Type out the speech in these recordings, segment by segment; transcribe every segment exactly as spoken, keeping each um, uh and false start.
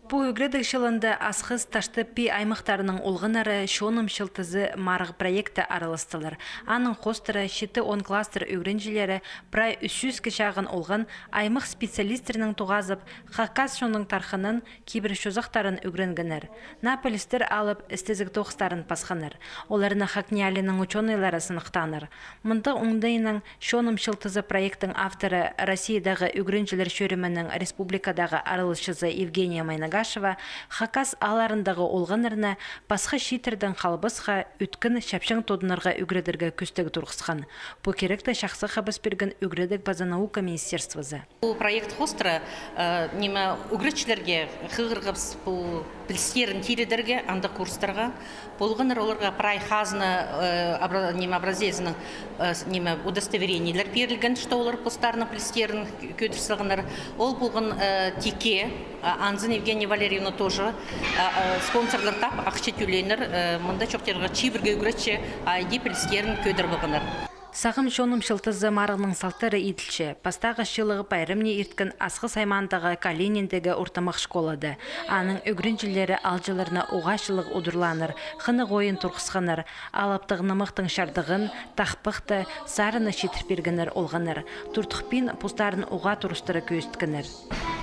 Пу ӱгредіг чылында Асхыс, Таштып, Пии аймахтарының олғаннары «Чоным чылтызы» марығ проектте араластылар. Аның хоостыра читі он кластер ӱгренҷілері прай ӱс чӱске чағын олған аймах специалистерінең тоғазып, хакас чонның тархынын, кибір чозахтарын ӱгренгеннер. Наа пілістер алып, істезіг тоғыстарын пасханнар. Оларны ХакНИИЯЛИ-ның учёныйлары сыныхтааннар. Мындағ оңдайнаң «Чоным чылтызы» проекттің авторы, Россиядағы ӱгренҷілер чӧрімінің республикадағы араласчызы Евгения Майнагашева хакас аалларындағы олғаннарны пасха чииттердең халбасха, ӧткін, чапчаң тудынарға ӱгредерге кӧстег турғысхан. Пу киректі чахсы хабас пирген ӱгредіг паза наука министерствозы. Пу проект хоостыра, э, ниме, ӱгретчілерге хығырғабыс пу пілістерін тирідерге андағ курстарға. Полғаннар оларға прай хазна, э, обра-, ниме, образезінің, э, с-, ниме, удостоверениелер пирілген, что олар постарының пілістерін кӧдір салғаннар. Ол полған, э, тикке, а, анзын Евгения Валерьевна тоже, а, а, спонсорлар тап, ахча тӧлееннер, э, мында чоохтирға чибіргі ӱгретчі, а, иди пілістерін кӧдіріп алғаннар. «Сағам, чоным чылтызы» марығның салтары иділче пастағы чылығ пайрамны ирткен Асхыс аймаандағы Калининдегі ортымах школада. Аның ӱгренҷілері аалҷыларны уғаа чылығ удурлааннар, хынығ ойын турғысханнар, алыптығ нымахтың чардығын, тахпахты, сарынны читір пиргеннер олғаннар. Туртухпин постарын уғаа турыстыра кӧзіткеннер.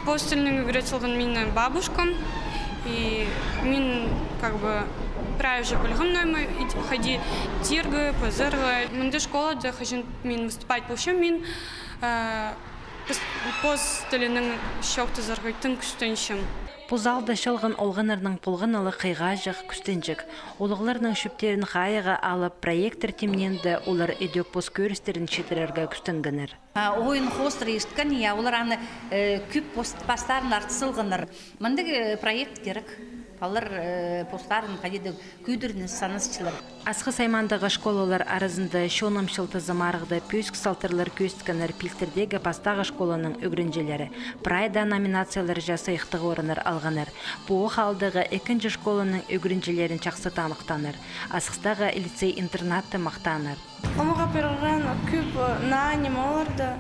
Пос тілінең ӱгрет салған мині бабушкам. И мин, как бы, прай уже пілгем, ниме, ит-, хайди тирге, пазарға. Мында школада хаҷан мин выступать полчам, мин, э, пос-, пос тілінең чоохтазарға тың кӱстенчем. Пу залда чыылған олғаннарның полғаны ла хыйғаҷах, кӱстенҷек. Улуғларның чӧптерін хайығға алып, проектор тимнеенде олар идӧк пос кӧрістерін читірерге кӱстенгеннер. А, ойын хоостыра ирткен, я, олар аны, э, кӧп пос-, пастарын артыс салғаннар. Мындағ, э, проект кирек. Палалар, э, постарын хайди-да кӧдіріні санасчалар. Асхыс аймаандағы школалар аразында «Чоным чылтызы» марығда пӧзік салтарлар кӧзіткеннер Пилтірдегі пастағы школаның ӱгренҷілері. Прай даа номинацияларҷа сыйыхтығ орыннар алғаннар. Пу ох аалдағы ікінҷі школаның ӱгренҷілерін чахсы таныхтааннар. Асхыстағы лицей-интернатты махтааннар. Омаға пирген кӧп, э, наа нимелерді,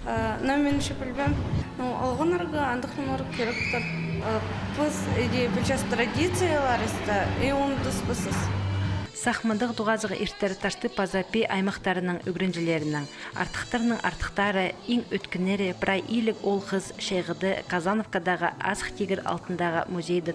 э, но мин че пілбеем. Ну, олғаннарға андағ нимелер киректір. Э, піс иди пілчебіс традицияларысты и ундуспаспыс. Сах мындағ тоғазығ иртер Таштып паза Пии аймахтарының ӱгренҷілерінең. Артыхтарның артыхтары, иң ӧткіннері прай иліг оол-хыс чайғыда Казановкадағы Асхыс тигір алтындағы музейде